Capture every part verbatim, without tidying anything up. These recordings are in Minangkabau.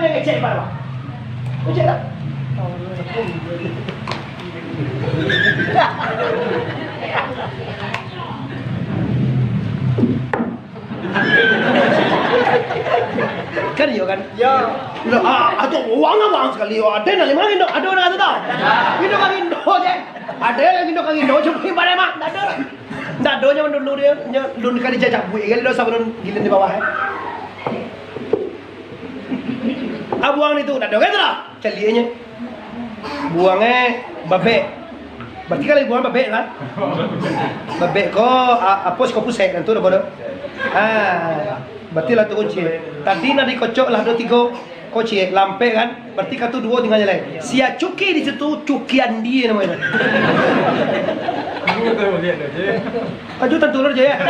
Kecek baru. Kecek tak? Kan iyo kan? Yo. Lah, ah, ado urang awak sakali, yo, ado nan limo indo, ado nan kato tau. Indo ka indo je. Ado nan indo ka indo, cuma ibarat mah, ndak ado. Ndak ado nyo dulu dia, nyo lun kali jajabuik kali do sabalun giliran di bawah, eh. Ah, buang itu, ndak ado kan tu lah. Caliaknyo. Buang, eh, babek. Berarti kalau buang babek kan? Babek ko, a-, apo siko pusek kan tu dah bodoh. Ah, berarti lah tu kunci. Tadi nak dikocok lah dua tigo. Kocik, lampek kan? Berarti katu duo tinggal jalai. Sia cuki di situ, cukian dia namanya. Aduh, tentu je ya.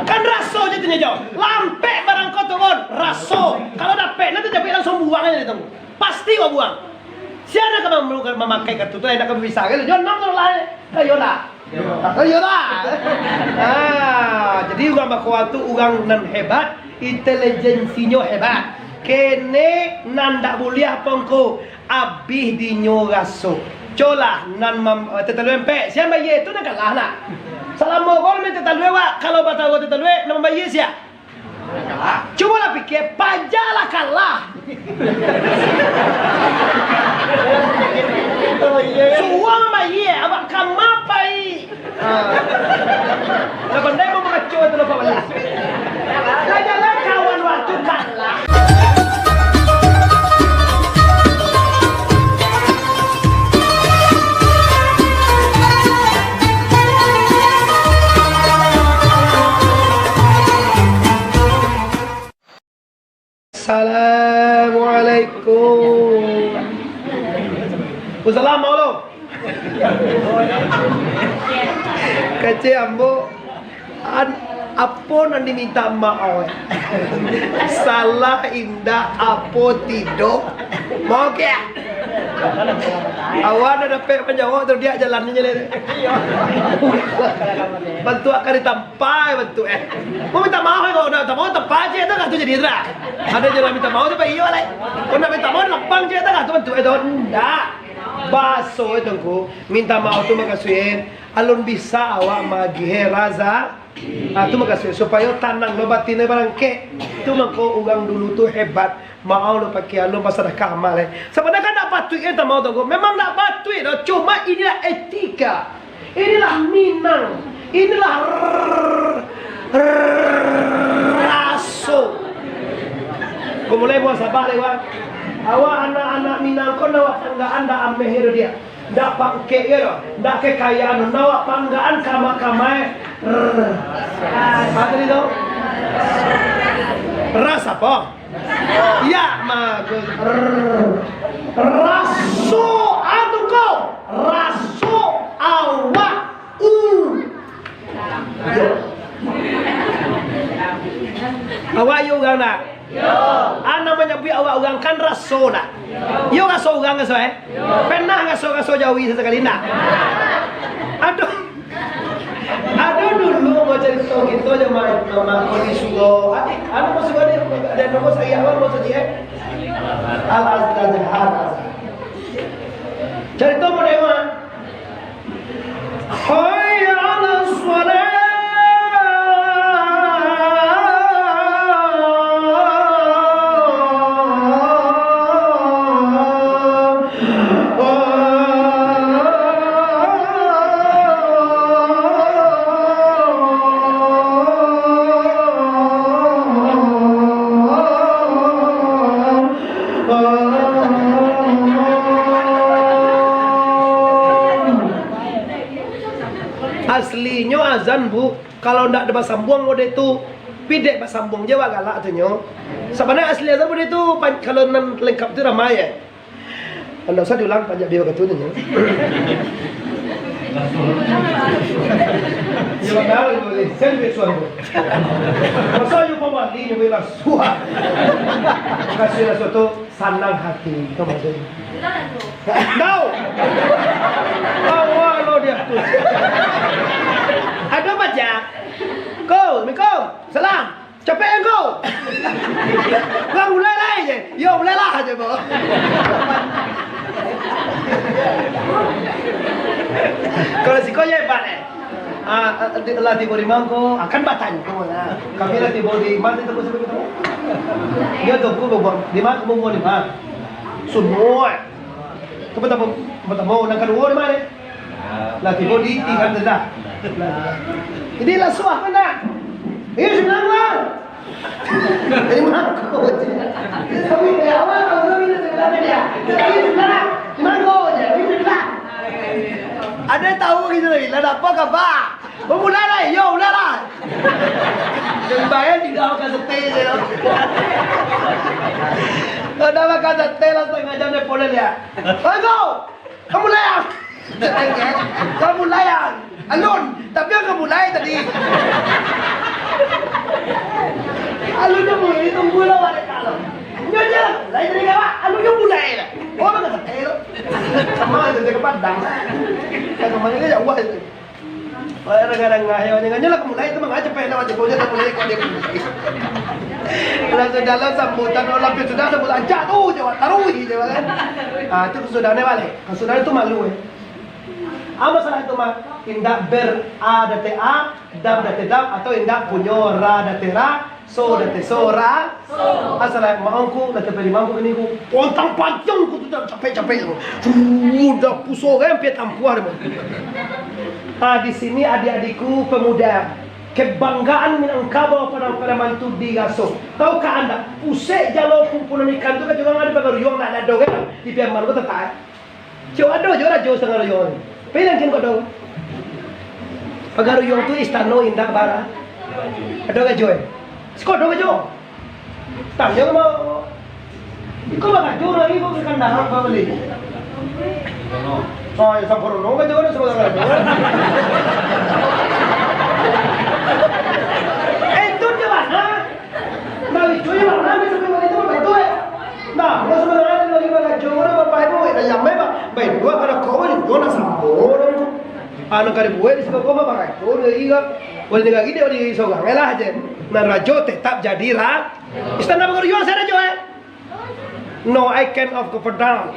Kan raso je tu nyo, Jo. Lampek barang ko tu, Gon. Raso. Kalau dapek, nanti capek langsung buang aja tu. Pasti kau buang. Sia nak ka mamakai katu tu, nak ka bisa kan? Jo, enam tu lah. Ayo lah. Iyo lah. Ah, jadi urang bakoa tu urang nan hebat, intelijensinyo hebat. Kene nan ndak buliah pongko, abih dinyo raso. Colah nan mam-, eh, tetalue ampek, sia bayie tu nan kalah nak. Salamo ko main tetalue wak, kalau bataro tetalue, nan mambayie sia? Cubolah pikia, paja lah kalah. Suruah bayie, awak ka ma pai. Ah. Lah pandai mamaco tu lah, Pak Wali. Lah jalan kawan waktu kalah. Assalamualaikum. Waalaikumsalam, Maulana. Kecek ambo, an-, apo nan diminta maoh? Salah indak apo tidak? Mau ke? Awak dah dapek manjawab tu, dia jalan ni je. Bantuak ka ditampai bantuak, eh. Mau minta maoh, kalau dah minta maoh, tampai je tu, kan tu jadi, Indra. Ado jalan minta maoh tu, Pak, iyo, lai. Kok nak minta maoh, lapang je tu, kan tu bantuak, eh, tu. Ndak. Baso, eh, Tuangku. Minta maoh tu makasuik, alun bisa awak magiah raza. Ah, tu makasuik, supayo tanang lo batin barangkek. Tu mangko urang dulu tu hebat. Maoh lo pakai alun basadakah amal, eh. Sabananyo kan ndak patuik, eh, minta maoh tu. Memang ndak patuik doh. Cuma inilah etika. Inilah Minang. Inilah r-, r-, raso. Ko mulai buang sabar, eh, wan. Awak anak-anak Minang ko ndak awak panggaan, ndak ameh doh dia. Ndak pangkek ye doh, ndak kekayaan, ndak awak panggaan kama-kama, eh. Rrr. Apo tadi tu? Ras apo? Ya, bagus. Rrr. Raso anu ko, raso awak u-, Awak iyo urang ndak? Iyo. Anak manyabuik awak urang kan raso ndak? Iyo raso urang raso, eh? Iyo. Pernah raso-raso jawi sasekali ndak? Aduh. Aduh dulu mau carito kito zaman, zaman ko di Suro. Adik, anu ko Suro ni, ado namo sariah ko, namo sariah, eh? Al-Azhar. Carito model mah. Hayya 'alas shalah. Aslinyo azan, Bu, kalau ndak ado basambuang model tu, pidek basambuang je awak galak tu nyo. Sabananyo asli azan model tu, pan-, kalau nan lengkap tu ramai, eh. Ndak usah diulang, panjang biar wakatu tu, nyo. Yo, dah, yo, sen be suan tu. Masa yo pamali, yo, be lah suan. Kasih lah suatu sanang hati, itu maksudnya. Tahu? Tahu lo dia tu. Ada baca? Ko, Assalamualaikum. Salam. Capek kan kau? Bang, mulai lai je. Yo, mulai lah je, Bang. Kalau siko je hebat, eh. Ah, ah, di, lah tibo di mangko, ah, kan batanyo lah. Kami lah tibo di ma, di tempat sebut itu. Dia tu, aku bawa di mangko, bawa di mangko. Semua. Tu pertama, pertama, nak kedua di mana? Lah tibo di tingkat rendah. Jadi lah suah kan tak? Iyo, sebelah luar. Jadi mangko je. Tapi dari awal kalau kami nak sebelah dia. Jadi sebelah. Di mangko je. Jadi sebelah. Ada tahu gitu lagi. Lah apa khabar? Bamulai lah, yo, ulai lah. Jan bayar tingga makan sate je lah. Kalau dah makan sate lah, satangah jam dia poleh dia. Bagus. Kamu layang. Kamu layang. Alun, tapi yang kamu mulai tadi. Alun dia mulai, tunggu lah balik kalau. Nyonya lah, mulai dari kawak. Alun dia mulai lah. Oh, makan sate lo. Sama aja dia ke Padang. Kan rumahnya dia jauh aja. Kadang-kadang ngayo, nyo lah mulai tu mangacap pai nak macam punya tak mulai kau dia mulai. Kalau sudah lah sambutan, kalau lapis sudah sambutan, "Ancak tu," jawab, "Taruih," jawab kan. Ah, tu sudah ni balik. Sudah tu malu, eh. Apa salah tu, Mak? Indak ber-, a date a, dam date dam, atau indak punyo ra date ra, so date so, ra. Asal maangku, lah tapi di mangku kini ku, pontang panjang ku tu dah capek-capek tu. Sudah puso kan, pia tampuah dia. Ah, di sini adik-adikku pemuda, kebanggaan Minangkabau Padang Pariaman tu diraso. Tahukah anda, pusek jalo kumpulan ikan tu kan juga ada bagaruyuang nak ladau kan? Di Piaman tu tetap. Cok ado jo rajo satangah rajo ni. Pai nan kin ko ado. Pagaruyuang tu istano indak bara. Ado rajo eh. Siko ado rajo. Tanyo ma. Iko barajo lagi ko ka kandang apa bali. Oh, ya sampurno rajo ado sabagai rajo. Eh, itu di mana? Nah, itu yang mana bisa beli itu betul eh. Nah, kalau sebenarnya lagi barajo, mana bapak ibu, eh, yang memang baik dua kalau kau juga nak sambung. Anu kali buat di sebuah kau pakai tu dia iya. Boleh dengar ide di seorang lah aja. Nah, rajo tetap jadi ra. Istana baru jual saya rajo eh. No, I can of Governor.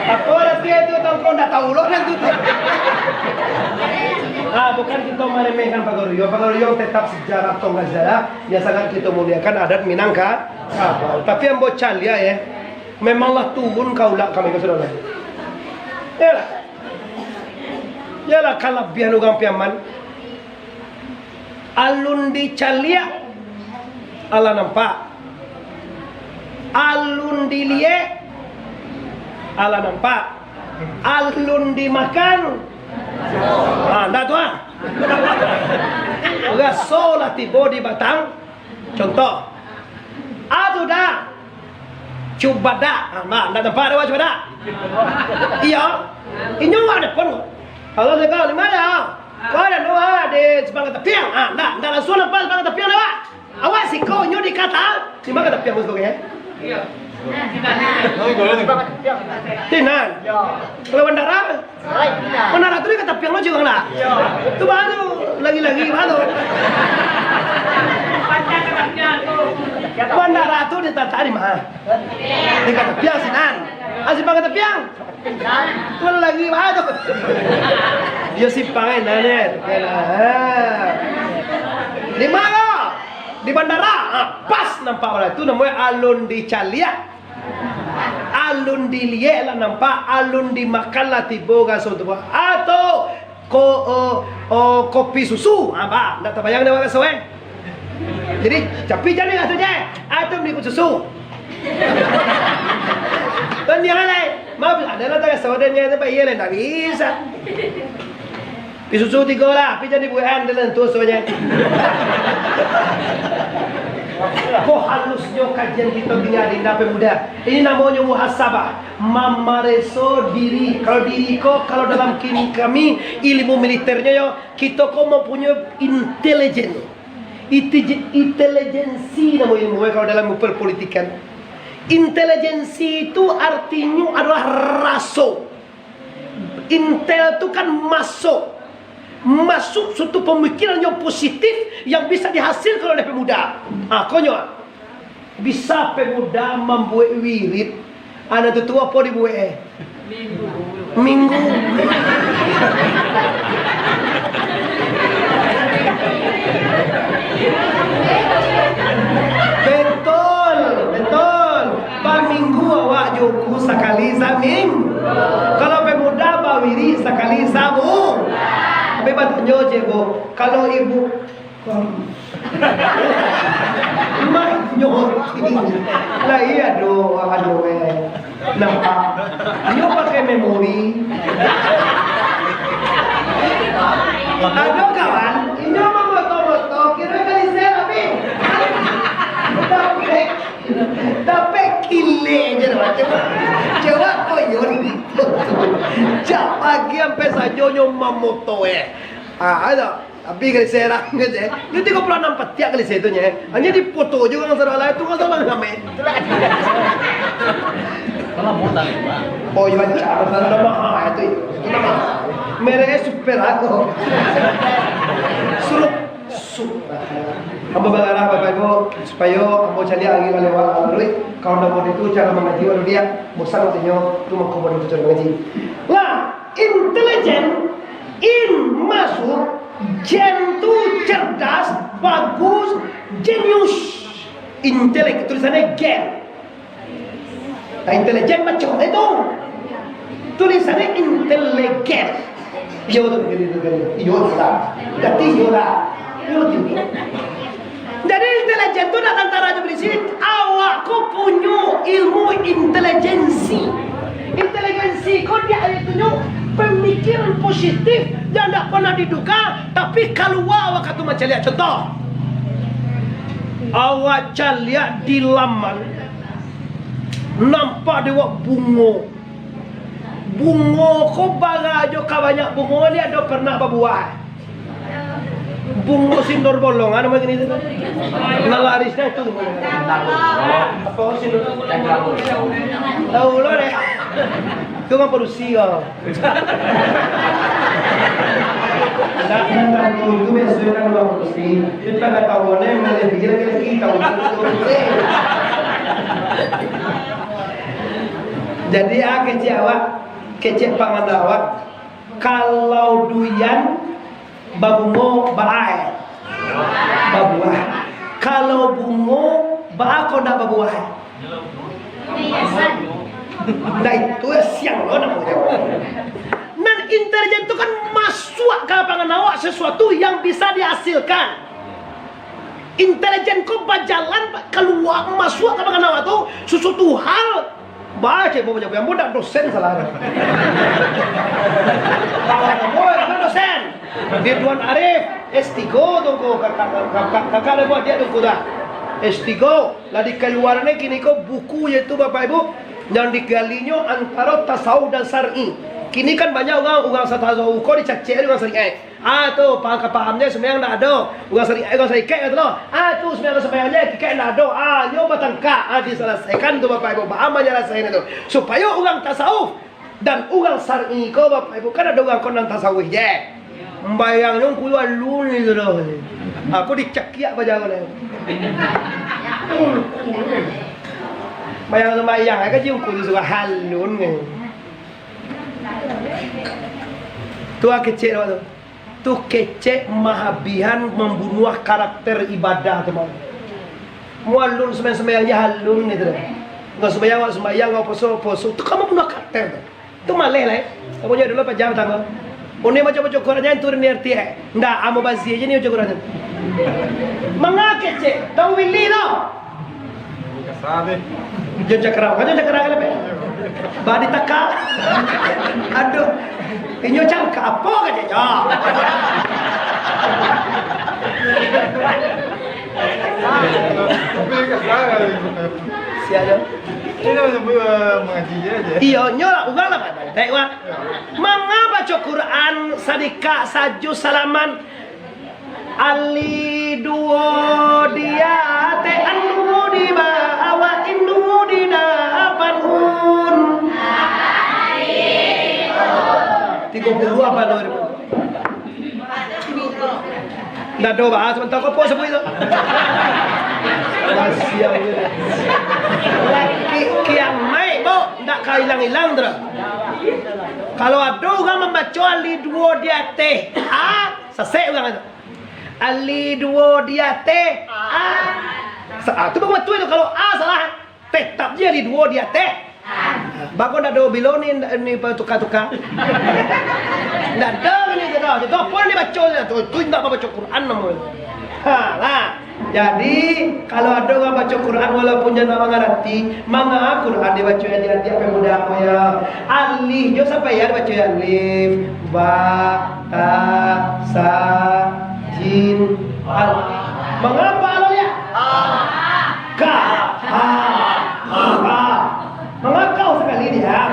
Apa arti itu tongkong ndak tahu loh dan tu. Ah, bukan kita meremehkan Pagaruyuang. Pagaruyuang tetap sejarah tongga sejarah. Biasakan kita muliakan adat Minangka. Ah, tapi ambo caliak ya. Memanglah turun kaulak kami ke saudara. Yalah. Yalah kalabihan urang Piaman. Alun dicaliak, alah nampak. Alun diliek, alah nampak. Alun dimakan, ah, ndak tu ah. Raso lah tibo di batang. Contoh, ado dah cubadak, ah, nah, ndak nampak dah cubadak. Iyo, inyo awak depan. Kalau dia kau di mana? Kau ada dua di Simpang Katapiang. Ah, ndak, ndak langsung nampak Simpang Katapiang lewat. Awak siko nyo di kata, Simpang Katapiang maksud kau ya? Iya. Sinan. Kalau bandara? Bandara tu di Katapiang lo juga lah. Iya. Tu baru lagi-lagi baru. Bandara tu di tata di mana? Di Katapiang sinan. Ah, Simpang Katapiang. Lagi mah tu. Yo simpang eh, nah, ni. Di mana? Di bandara. Ah, pas nampak bala tu namonyo alun dicaliak. Alun diliek lah nampak, alun dimakan lah tibo raso tu. Atau ko-, eh, eh, kopi susu. Ah, bah, ndak tabayang dek awak raso eh. Jadi, tapi jan dek raso je. Atau beli susu. Kan dia lai. Maaf, ada lah tak saudara nya tu, Pak. Iya lah, tak bisa. Pi susu tigo lah, pi jadi buahan dalam tu suanya. Ko halusnyo kajian kito bini adinda pemuda. Ini namonyo muhasabah, mamareso diri. Kalau diri ko, kalau dalam kini kami ilmu militernyo yo, kito ko mempunyai intelijen. Itij-, intelijensi namo ilmu eh, kalau dalam perpolitikan. Intelijensi itu artinyo adalah raso. Intel tu kan masuk. Masuk suatu pemikiran yang positif yang bisa dihasilkan oleh pemuda. Ah, konyo, ah. Bisa pemuda mambuek wirid, anak tu tu apo dibuek, eh? Minggu. Betul, betul. Baminggu awak jo uku sakali saming-, Kalau pemuda bawirid sakali sabu-, Tapi batanyo je, Bu, kalau ibu Mah nyo. Lah iyo, ado, ado, eh. Nampak. Inyo pakai memori. Ado kawan, inyo mamoto-moto, kiro kalise tapi. Tapi, tapi kile je lah. Coba, coba koyon. Jak pagi sampai sajo nyo mamoto, eh. Ah, ado. Tapi kalise lah, kalise. Nyo tigo puluah anam patiak kalise tu nyo. Hanyo dipoto jo urang sadolah tu, urang sadolah ramai. Itulah. Kalau modal, Pak. Oh, iyo, cara sadolah mahal itu. Itu mah. Merek super aku. Suruh, su-, ambo bagarah, Bapak Ibu, supayo ambo caliak lagi lah lewat. Kalau ndak buat itu, cara mangaji, waduh, dia bosan katonyo, tu mako buat itu cara mangaji. Lah, Intelijen, in, masuk, jen tu cerdas, bagus, jenius. Intelek, tulisannya gen. Nah, intelijen macam itu. Tulisannya inteligen. Iyo tu, iyo tu, iyo tu. Iyo lah. Berarti iyo lah. Iyo tu. Jadi, intelijen tu ndak tantara jo polisi, awak ko punyo ilmu intelijensi. Intelijensi ko di ayat tu nyo pamikiran positif yang ndak pernah diduga, tapi kalua awak tu mancaliak. Contoh, awak caliak di laman, nampak dek awak bungo. Bungo ko bara jo ka banyak bungo, lai ado pernah babuah? Bungo sindor bolong, ah, namo kini tu. Nah, larisnyo tu. Apo sindor? Tahu lo deh. Tu kan padusi kau. Ndak, ndak, ndak, itu biasanya kan orang padusi. Itu tak tahu mana yang mana dia lagi tahu. Jadi, ah, kecek awak, kecek pangan awak. Kalau duyan babungo, ba-, babuah. Kalau bungo, baa kok ndak babuah? Nah, itu ya siang lo namonyo. Nan intelijen tu kan masuak ka pangan awak sesuatu yang bisa dihasilkan. Intelijen ko bajalan, kalua, masuak ka pangan awak tu, susuatu hal. Baco, baco, baco, ambo ndak dosen salah. Ambo ndak dosen. Ridwan Arif, S tigo tu ko, kakak, kakak, kakak, kakak, kakak, dia tu ko dah. S tigo, lah dikaluarannyo kini ko buku, yaitu Bapak Ibu, yang digalinyo antaro tasawuf dan syar'i. Kini kan banyak urang, urang tasawuf ko dicacek urang syar'i. Ah, tu, paham, ka pahamnyo sumbayang ndak ado. Urang sari-, urang sarikek kato lo. Ah, tu, sumbayang, sumbayangnyo ikek ndak ado. Ah, nyo batangka. Ah, disalasaikan tu, Bapak Ibu. Baa manyalasaikan tu? Supayo urang tasawuf dan urang syar'i ko, Bapak Ibu, kan ado urang ko nan tasawuf je. Sumbayangnyo ungku tu alun ni tu doh. Aku dicakiak bajalan. Sumbayang, sumbayang, kan ungku tu suka alun ni. Tu ah kecek awak tu. Tu kecek mahabihan mambunuah karakter ibadah tu, mah. Mun alun sumbayang-sumbayang je alun gitu dah. Nggak sumbayang, nggak sumbayang, nggak poso, poso. Tu kan mambunuah karakter tu. Tu maleh lah, eh. Kamu jawab dulu apa jam tangga. Oni baca-baca Quran jan turun di R T I. Ndak, amo bazi aja ni baca Quran jan. Manga kecek, tahu Willy tu? Kasar deh. Jan cakram, kan jan cakram kan, Pe? Ba ditaka. Aduh. Inyo cangka apo ka cek? Ah. Tapi kasar kali. Siap, yo. Ini namanya, eh, mengaji je, je. Iyo, nyo lah, urang lah, Pak. Taik, Pak. Manga baco Quran sadikak sajus salaman. Ali duo di ateh, anu di bawah, indu di dapan, un. Tigo puluah apa tu? Ndak ado bahas, mantau ko po sabuik tu. Kasian je. Laki kiamaik, bo, ndak ka ilang-ilang tu doh. Kalau ado urang mambaco alih duo di ateh a, sasek urang tu. Alih duo di ateh a. Sa-, ah, tu baru batua tu, kalau a salah. Tetap je di duo di ateh. Bako ndak ado bilo ni, ni batuka-tuka. Ndak ado ni, ndak ado. Itu apo nan dibaco tu? Tu indak mambaco Quran namonyo. Ha, lah. Jadi, kalau ado urang baco Quran walaupun inyo ndak mangarati, manga Quran dibaco adiak-adiak pemuda ko yo. Alih jo sampai yo dibaco alif, ba, ta, sa, jim, al. Manga alif? Ka, ha, ha. Mangakau sakali dia.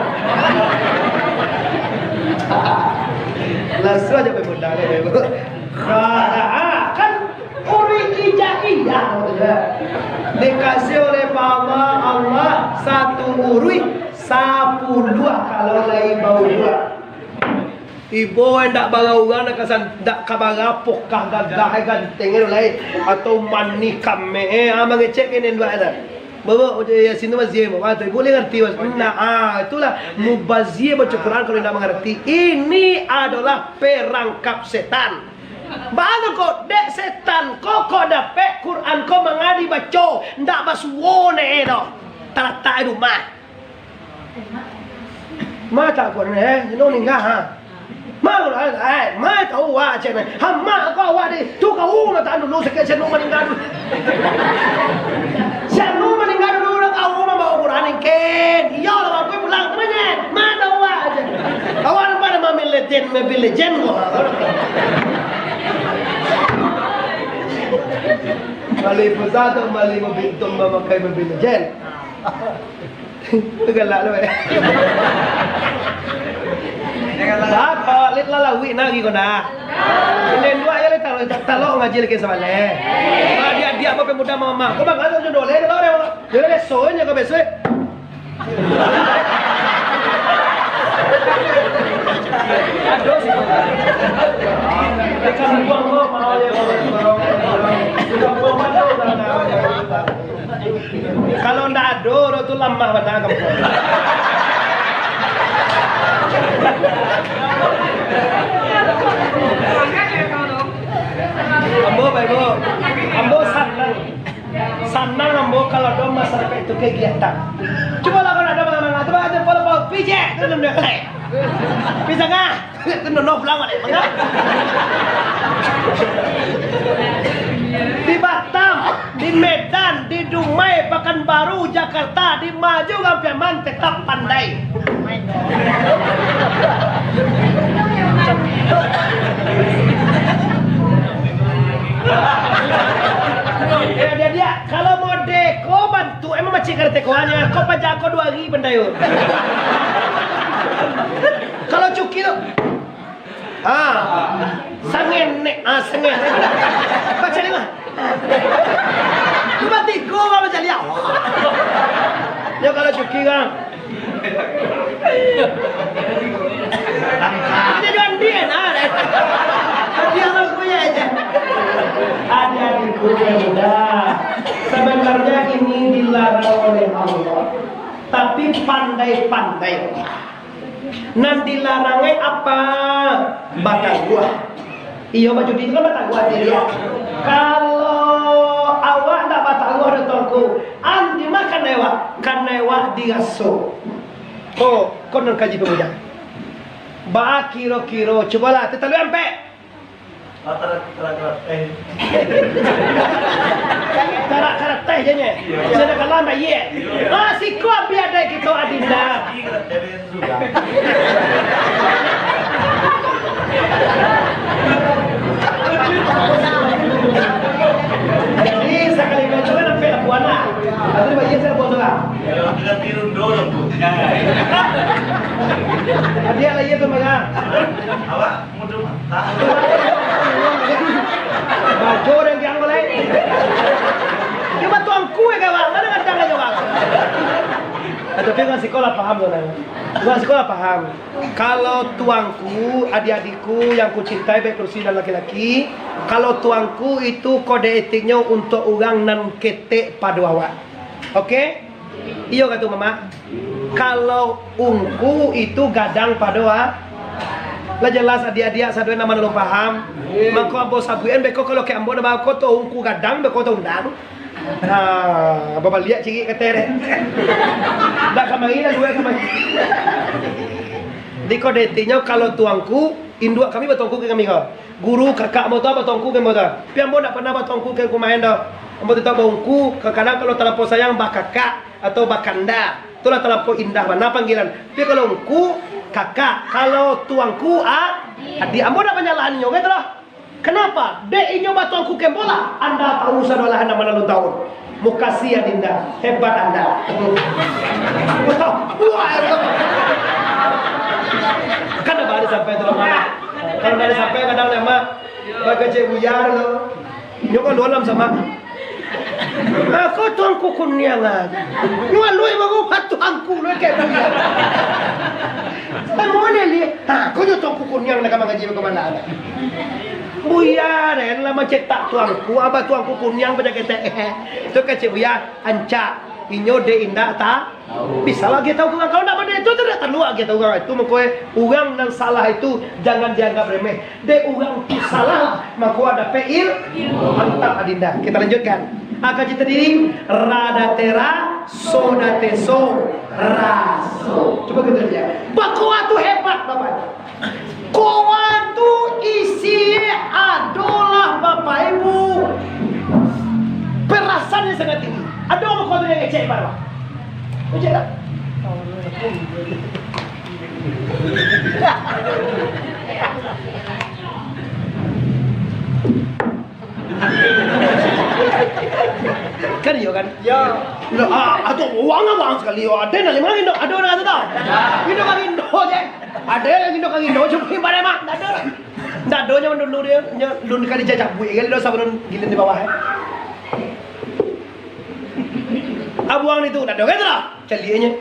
Lasuah ajo pemuda ko, Ibu. Ka, ha, kan uruih hijaiyah, maksudnya. Dikasih oleh Allah, Allah satu uruih sapuluah kalau lai bauruih. Ibo, eh, ndak bara urang, ndak ka san-, ndak ka bara pokah gagah, eh, ganteng, eh, lai, atau manih kameh, eh, ah, mangecek ka induak, eh, tu. Bawa, eh, Yasin tu masih, eh, bawa tu. Ibo lai ngarti, Mas. Nah, ah, itulah mubazir baca Quran kalau indak mangarti. Ini adalah perangkap setan. Baa ko, dek setan ko, ko dapek Quran ko manga dibaco, ndak basuo ne, eh, doh. Talatak di rumah. Ma tak kuat ni, eh? Jino ningga, ha? Ma, eh, ma tahu awak, cek ni. Ha, ma ko awak di, tu kau matan dulu, sakik sianu maningga dulu. Sianu maningga dulu, lah kau mambawa Quran ni, ken. Iyo lah, aku pulang, kemana? Ma tahu awak, cek. Awak nampak ada Mobile Legend, Mobile Legend ko. Bali pusat tu, bali mobil tu, mamakai Mobile Legend. Galak tu, eh. Baa, Lit, lah lawik nah, gi ko nah. Len dua ya, Lit, talok, talok ngaji lagi sabaleh. Adiak-adiak apo pemuda mama. Ko bangga tu, jodoh leh, talok deh. Jodoh leh, soalnya ko besok. Aduh, sih. Ikan buang lo, mau ya. Sudah buang mana, udah, udah, udah. Kalau ndak ado, ado tu lamah bana kampuang. Ambo, Bapak Ibu, ambo sanang. Sanang ambo kalau ado masyarakat itu kegiatan. Cubolah kalau ado manga-manga tu, baca pola-pola, pijak tu, tu, tu. Pisang ah. Itu nono pulang balik. Di Batam, di Medan, di Dumai, Pakanbaru, Jakarta, di ma jo urang Piaman tetap pandai. Ya, dia, dia. Kalau mode ko bantuak, emang macik karate ko, hanyo ko paja ko duo hari pandai. Kalau cuki tu, ah, sangenek, ah, sangenek. Baca ni mah. Cuma tigo, Bang, baca liau. Yo, kalau cuki, Bang. Jadi andi, nah. Dia mah kuya aja. Adik-adikku yang muda, sebenarnya ini dilarang oleh Allah. Tapi pandai-pandai. Nan dilarang ai apa? Bataguah. Iyo, bajudi tu kan bataguah diri, ya. Kalau awak ndak bataguah, doh Tuanku, andi mah kanai awak, kanai awak diraso. Oh, ko nan kaji pamuda. Baa kiro-kiro, cubolah, tatalu ampek. Tarak karateh je nye. Sudah kalah bayie. Ah, siko api ado kito, Adinda. Jadi, sakali belajar kan sampai labuan lah. Tapi bayie saya labuan tu lah. Dia lah, iya tu, Bang. Awak? Mudah mantap. Bajo deh, Giang, boleh. Dia batu angku ya, kawan. Mana kadang aja, Bang. Ah, tapi kan siko lah paham tu, nah. Urang siko lah paham. Kalau tuangku, adik-adikku yang kucintai, baik padusi dan laki-laki, kalau tuangku itu kode etiknyo untuak urang nan ketek pado awak. Oke? Iyo ka tu, Mamak? Kalau ungku itu gadang pado a-, lah jelas adiak-adiak sadonyo nan alun paham. Mangko ambo sabuikan beko, kalau kek ambo nan bako tu ungku gadang beko tu undang. Ha, babaliak cirik kato deh. Dak kamari lah, dua kamari. Di kode etiknyo kalau tuangku, induak kami batuangku ka kami ko. Guru, kakak ambo tu batuangku ka ambo tu. Tapi ambo dak pernah batuangku ka kumain doh. Ambo tetap baungku, kadang-kadang kalau talampau sayang bakakak atau bakanda. Itulah talampau indah bana panggilan. Tapi kalau ungku, kakak, kalau tuangku, a-, adiak. Ambo dak manyalahan inyo, gitu lah. Kenapa? Dek inyo batuangku ka ambo lah. Anda tahu sadolah anda mana alun tahu. Mukasih adinda, hebat anda. Wah, kan dah bari sampai tu lah, Mak. Kalau dah sampai kadang dah, Mak. Bagi Cik Buya tu. Nyo kan dalam sama. Aku tuangku kuniang aja. Nyo alui baru tuangku lu kayak Buya. Kan mana lihat? Ha, kau nyo tuangku kuniang nak mangaji ke mana? Buya den lah mancetak tuangku, abah tuangku kuniang paja ketek. Tu kecek Buya, ancak. Inyo dek indak ta-, bisa lagi tahu urang. Kalau ndak bana itu, tu ndak tahu lagi tahu urang. Itu mangko urang nan salah itu jangan dianggap remeh. Dek urang tu salah, mangko dapek il-, mantap adinda. Kita lanjutkan. Aka cita diri, ra date ra, so date so, raso. Cuba kita lihat. Bakoa tu hebat, Bapak. Koa tu isi adolah, Bapak Ibu, perasaan yang sangat tinggi. Ado bakoa tu yang ngecek, Pak? Ngecek tak? Kan iyo kan? Yo. Nah, ah, atau uang abang sekali, yo. Ada nak lima indo, ada orang ada tau. Indo kan indo je. Ada yang indo kan indo, cuma ibarat mah, tak ada orang. Tak ada nyaman dulu dia, nya, lun kali jajak buik kali dah sabalun gilin di bawah, eh. Abuang itu, tak ada orang tu lah. Caliaknyo.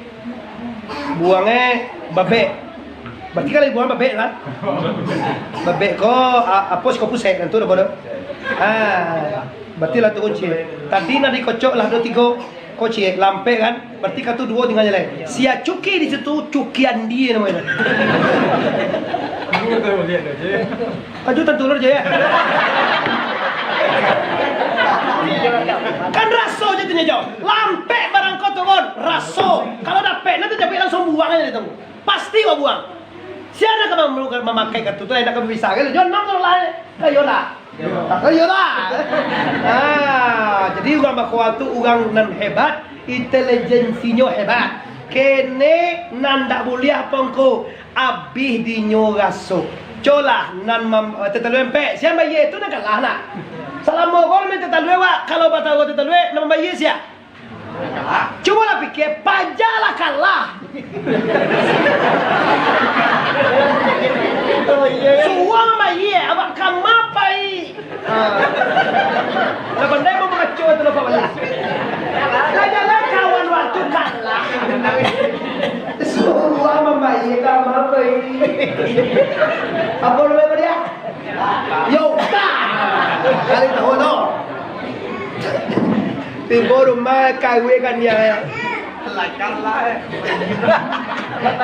Buangnyo babek. Berarti kalau buang babek kan? Babek ko, a-, apo siko pusek kan tu dah bodoh. Ha, berarti lah tu kunci. Tadi nak dikocok lah dua tigo kocek, lampek kan? Berarti katu duo tinggal jalai. Sia cuki di situ, cuki andi namonyo. Aju tantu je ya. Kan raso je tu nyo, Jo. Lampek barang ko turun, raso. Kalau dapek, nanti cabai langsung buang aja tu. Pasti kau buang. Sia nan ka mem-, mamakai kartu tu, indak ka bisa kan? Yo, enam tu lah. Ayolah. Ayolah. Ah, jadi urang bakoa tu urang nan hebat, intelijensinyo hebat. Kene nan dak buliah pongko, abih dinyo raso. Colah nan mam-, tetalue ampek, sia bayie tu nan kalah nak. Salamo ko main tetalue wak, kalau bataro tetalue, nan mambayie sia? Cubolah pikia, paja lah kalah. Suang bayie, awak kama pai. Ha. Lah pandai mamaco tu lah, Pak Wali. Lah jalan kawan waktu kalah. Suang mambayie kama pai. Apo namo dia? Yo, ta. Kali tahu tu. Tibo rumah kawin kan dia.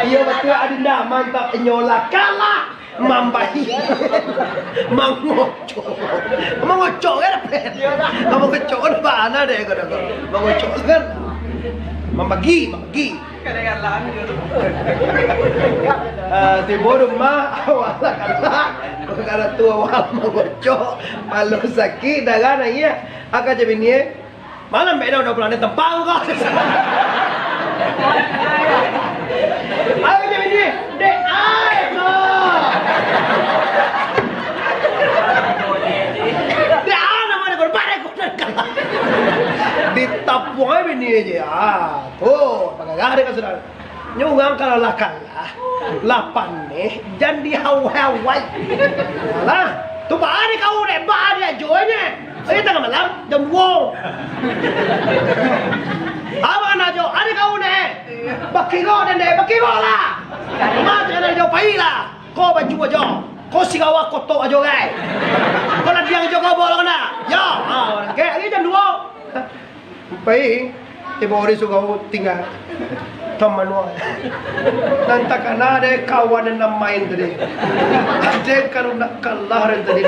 Iyo, batua adinda, mantap, inyo lah kalah mambayie. Mangocok. Mangocok kan, Pen? Mangocok kan bana deh, kau. Mangocok kan. Mambagi, mambagi. Ah, tibo rumah, awak lah kalah. Kalau tu awak mangocok, palo sakik, darah naik. Aka cak bini, eh. Malam beda udah pulang, dia tempang kau. Ayo cak bini, dek ai kau. Dek ai nama dia, korban aku. Ditapuang ai bini aja. Ah, tu, bagagah dia kan sudah. Nyo urang kalau lah kalah, lah paneh, jan dihawai-hawai. Alah, tu baa dek kau dek, baa dek ajo nyo. Eh, tangah malam, jam duo. Abang nak ajo, ari kau dek. Bakiro den dek, bakiro lah. Ma, jangan jo pai lah. Ko baju ajo. Ko sigawa kotok ajo, gai. Ko ladiang ajo ko bolong nak. Yo, ha, kek lagi jam duo. Pai, tibo hari sugawa tingga. Taman wa. Nan takana dek kawan nan main tadi. Dek kalau nak kalah dari tadi.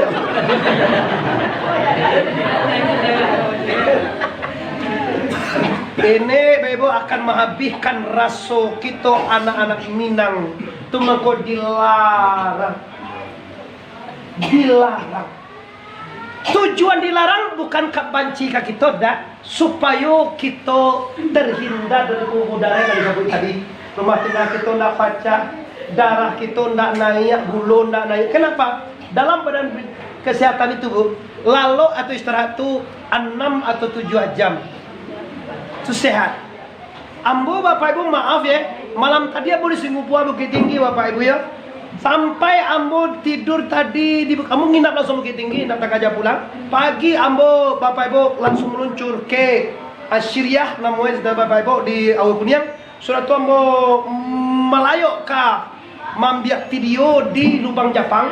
Ini, Bapak Ibu, akan menghabiskan raso kito anak-anak Minang. Tu mangko dilarang. Dilarang. Tujuan dilarang bukan ka banci ka kito, dak, supayo kito terhindar dari pembuluh darah yang disabuik tadi. Rumah tangga kito ndak pacah, darah kito ndak naiak, gulo ndak naiak. Kenapa? Dalam badan kesehatan itu, Bu, lalok atau istirahat tu anam atau tujuah jam. Itu sehat. Ambo, Bapak Ibu, maaf ya, malam tadi ambo di Singapura Bukittinggi, Bapak Ibu ya. Sampai ambo tidur tadi di, ambo nginap langsung Bukittinggi, indak takaja pulang. Pagi ambo, Bapak Ibu, langsung meluncur ke Asiriah, namonyo sudah Bapak Ibu di Aua Kuniang. Sudah tu ambo, mm, malayok ka mambiak video di Lubang Japang.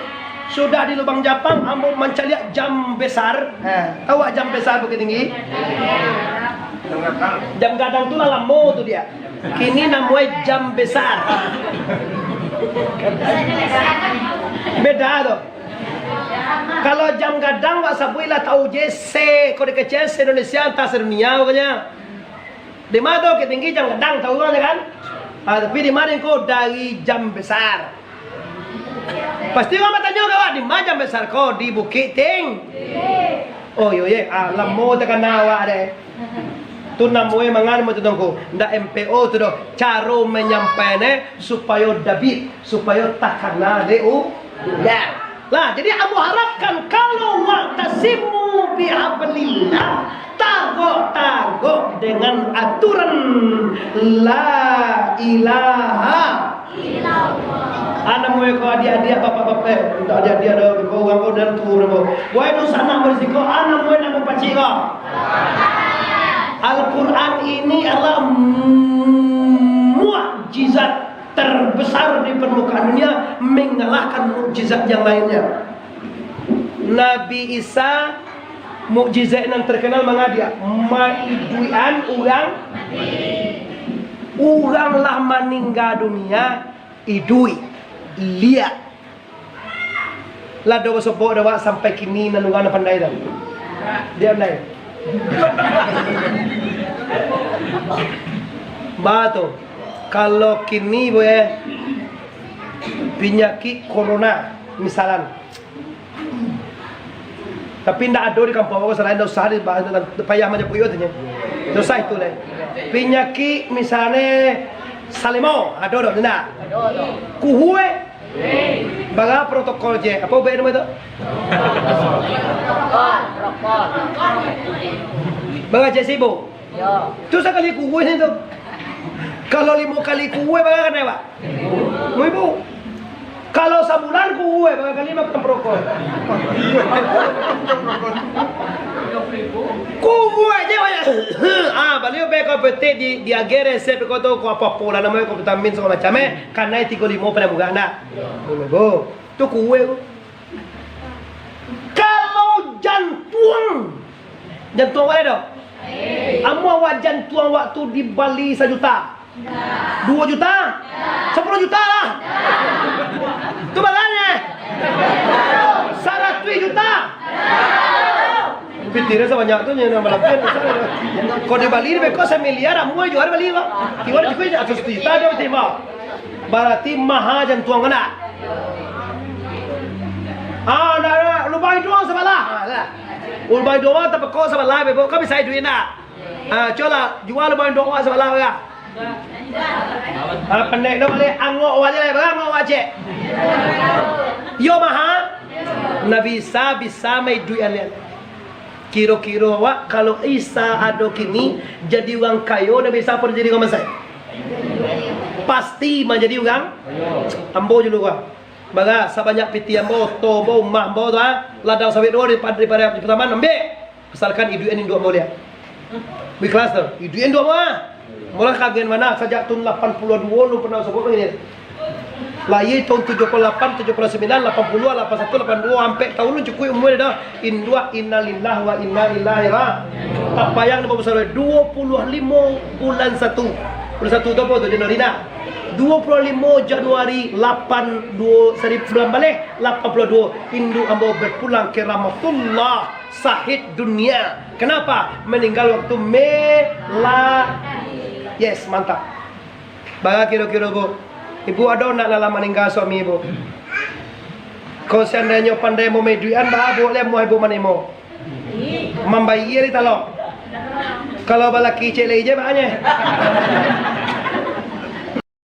Sudah di Lubang Japang, ambo mancaliak jam besar. Ha, tahu tak jam besar Bukittinggi? Jam gadang tu lah lamo tu dia. Kini namonyo jam besar. Beda tu. Kalau jam gadang, wak sabuik lah tahu je, se, ko dikecek se-Indonesia, antah sedunia pokoknya. Di ma tu Bukittinggi jam gadang, tahu urang kan? Ah, tapi di ma ko dari jam besar. Pasti urang batanyo ka awak, "Di ma jam besar ko?" "Di Bukitting." Oh, iyo, ye. Ah, lamo takana awak deh. Tu namonyo mangan mo tu tongko. Ndak M P O tu doh. Caro manyampai ne supayo dabit, supayo takana dek u-, urang. Lah, jadi ambo harapkan kalau wa'tasimu bihablillah, tagok-tagok dengan aturan la ilaha illallah. Anak murid ko adiak-adiak, bapak-bapak, eh, ndak adiak-adiak doh, ko urang ko nan tuo ko. Wahai dunsanak barisiko, anak murid nan bapacik ko. Al-Quran ini adalah mukjizat terbesar di permukaan dunia, mengalahkan mukjizat yang lainnya. Nabi Isa, mukjizat nan terkenal mangadiak, maiduikan urang, urang lah maningga dunia, iduik, liak. Lah do basobok dek awak sampai kini nan urang nan pandai tu. Dia pandai. Ba tu. Kalau kini, boy, eh, panyakik corona, misalan. Tapi ndak ado di kampuang awak, salain ndak usah di, ndak payah manyabuik tu nyo. Ndak usah itu lai. Panyakik misalnyo salemo, ado doh, ndak? Kuhue, bara protokol je. Apo ubek namo tu? Bara je sibuk. Yo. Tu sakali kuhue tu. Kalau limo kali kuhue, bara kanai, Pak? Limo ribu. Kalau sabulan kuhue, bara kali makan prokol? Kuhue je banyak. Ah, baliau beko petik di, di ager resep ko tu, ko apo-apo lah namonyo, ko vitamin sagalo macam, eh. Kanai tigo limo pado murah, ndak? Limo ribu. Tu kuhue tu. Kalau jantuang, jantuang awak ado? Amuah awak jantuang awak tu dibali sajuta. Duo juta? Sapuluah juta lah. Tu barang, eh? Saratuih juta? Pitih sabanyak tu nyo, nambah lapian. Kalau dibali ni beko samiliar, amuah juo bali, Pak. Tiwak juo, saratus juta ado pitih, Pak. Barati maha jantuang kena. Ah, ndak, ndak, lubang iduang sabalah. Ah, lah. Lubang iduang tapekok sabalah, beko, kan bisa iduik ndak? Ah, cubolah, jua lubang iduang awak sabalah, bara. Ah, pendek tu baliak, angok awak je lah, bara angok awak cek. Yo, maha. Ndak bisa, bisa maiduik alian. Kiro-kiro awak, kalau Isa ado kini, jadi urang kayo, Nabi Isa apo jadi urang bansaik? Pasti manjadi urang. Ambo dulu, urang. Bara, sabanyak pitih ambo, oto ambo, umah ambo tu, ha? Ladang sawit duo di pad-, di pad-, di Padaman, ambiak. Asalkan iduikan induak ambo liak. Ikhlas tu, iduikan induak ambo, ha? Mulah kagian mana? Sajak tahun lapan puluah duo lu pernah sebut begini. Lahir tahun tujuh puluh lapan, tujuh puluh sembilan, lapan puluh, lapan satu, lapan dua, ampek tahun lu cukup umur dah. Induak, innalillahi wa inna ilaihi ra-, tapayang di bawah dua puluh limo bulan satu. Bulan satu tu apa tu? Januari nah. Dua puluh limo Januari lapan dua, seribu sembilan baleh lapan puluh dua. Induak ambo berpulang ke rahmatullah, sahid dunia. Kenapa? Meninggal waktu mela-, yes, mantap. Bara kiro-kiro, Bu? Ibu ado nak dalam maningga suami, Bu? Kok seandainyo pandai mameduikan, ba, Bu, leh muah Ibu manimo? Mambayia di talok. Kalau balaki cek lai je, ba, nye.